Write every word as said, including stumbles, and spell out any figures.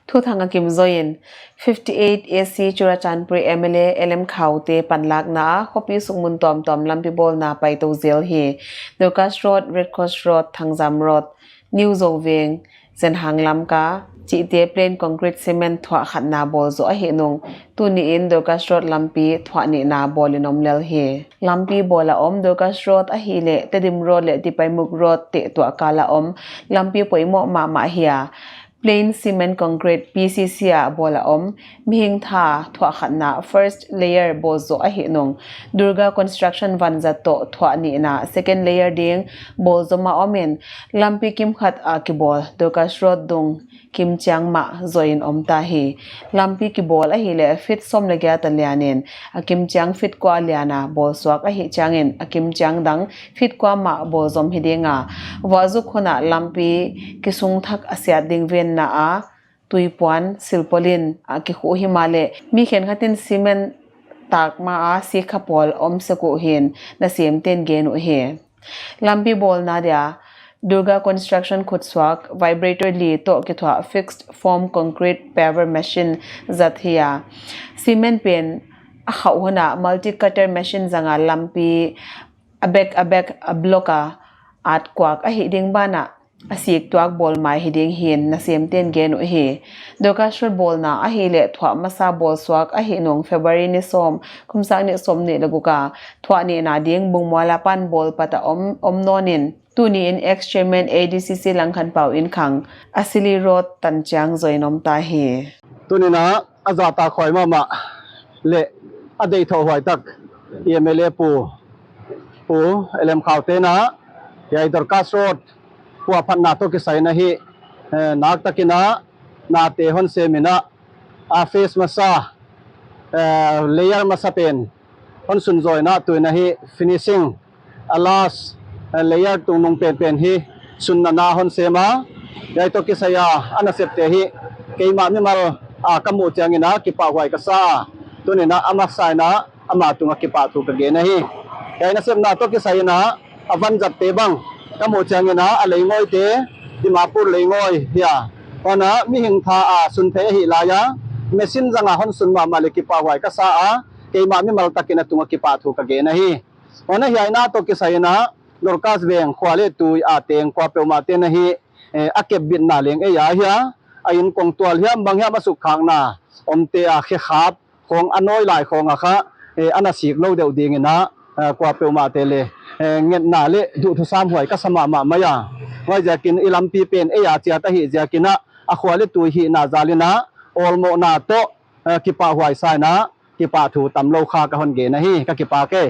Thuthang a kim zoin, fifty eight A C Churachandpur M L A L M Khaute panlakna a khopi sungmun tuamtuam lampi bawlna paitou zel hi. Dorcas Road, Red Cross Road, Thangzam Road, New Zoveng, Zenhang Lamka chihte plain concrete cement thuah khatna bawl zoh ahih nung, tuni in Dorcas Road lampi thuah nihna bawl in om lel hi. Lampi bawl a om Dorcas Road ahihleh Tedim Road leh Tipaimukh Road te tuah kal a om lampi poimoh mahmah hi a, plain cement concrete P C C a bawl a om, mihing tha thuah khatna first layer bawl zoh ahih nung, Durga Construction vanzat toh thuah nihna second layer ding bawl zom a om in, lampi kimkhat a kibawl Dorcas Road dung kimchiang mah zoh in om ta hi. Lampi kibawl ahihleh feet sawm leh giat a lian in, a kimchiang feet kua lian a bawl suak ahih chiangin, a kimchiang dang feet kua mah bawl zom hi ding a, vuahzuk hun a lampi kisung thak a siat ding venna a tuipuan silpaulin a kikhuh himahleh mi khenkhat in cement tak ma a sikha pawl om sek uh hi'n nasemte'n gen uh hi. Lampi bawlna dia Durga Construction khutsuak vibrator li toh kithuah fixed form concrete paver machine zat hi a, cement pen a khauh hun a multi cutter machine zang a lampi a bek a bek a block a at kuak ahih ding banah a sik tuak bawl mai hi ding hi'n nasemte'n gen uh hi. Dorcas Road bawlna ahihleh thuah masa bawl suak ahih nung February ni sawm, kum sang nih sawmnih leh guk a thuah nihna ding Bungmual apan bawl pat a om, om nawn in, tuni in ex-chairman A D C C Langkhanpau in khang a Sili Road tan chiang zoh in om ta hi. Tuni in a zahtakhuai mahmah leh a deithohhuai tak M L A pu, Pu L M Khaute in a, hiai Dorcas Road puahphatna toh kisai in a hi, eh, naktak in a nate hon sem in a, a phase masa, eh, layer masa pen hon sunzawh in a, tu in a hi finishing a last, eh, layer tungnung penpen hi sunna na hon sem a, hiai toh kisai a a nasepte hi keimah mimal a ka muh chiangin a kipahhuai ka sa a, tuni in a a masa in a ama tung a kipahthu ka gen ahi. Hiai nasepna toh kisai in a a vanzatte bang ka muh chiangin a a leingawite Dimapur leingawite hi a, huan a mihing tha a sun theih ahih lai a machine zang a hon sun mahmah leh kipahhuai ka sa a, keimah mimal takin a tung a kipahthu ka gen ahi. Huan a hiai na toh kisai in a Dorcas Veng khua leh tui a teng kuapeuhmahte in a hi, eh, a kepbitna leng ei a hi a, a in kongtual hiam bang hiam a sukkhakna omte a khekhap khong a nawi lai khong a kha, eh, ana sik lou deuh ding in a, eh, kuapeuhmahte leh, eh, ngetna leh duhthusam huai ka sa mahmah mai a. Huaiziakin i lampi pen ei a chiat ahih ziakin a, a khua leh tui hihna zal in a awlmohna toh, eh, kipahhuai sa in a kipahthu tamlou kha ka hon gen ahi, ka kipak e.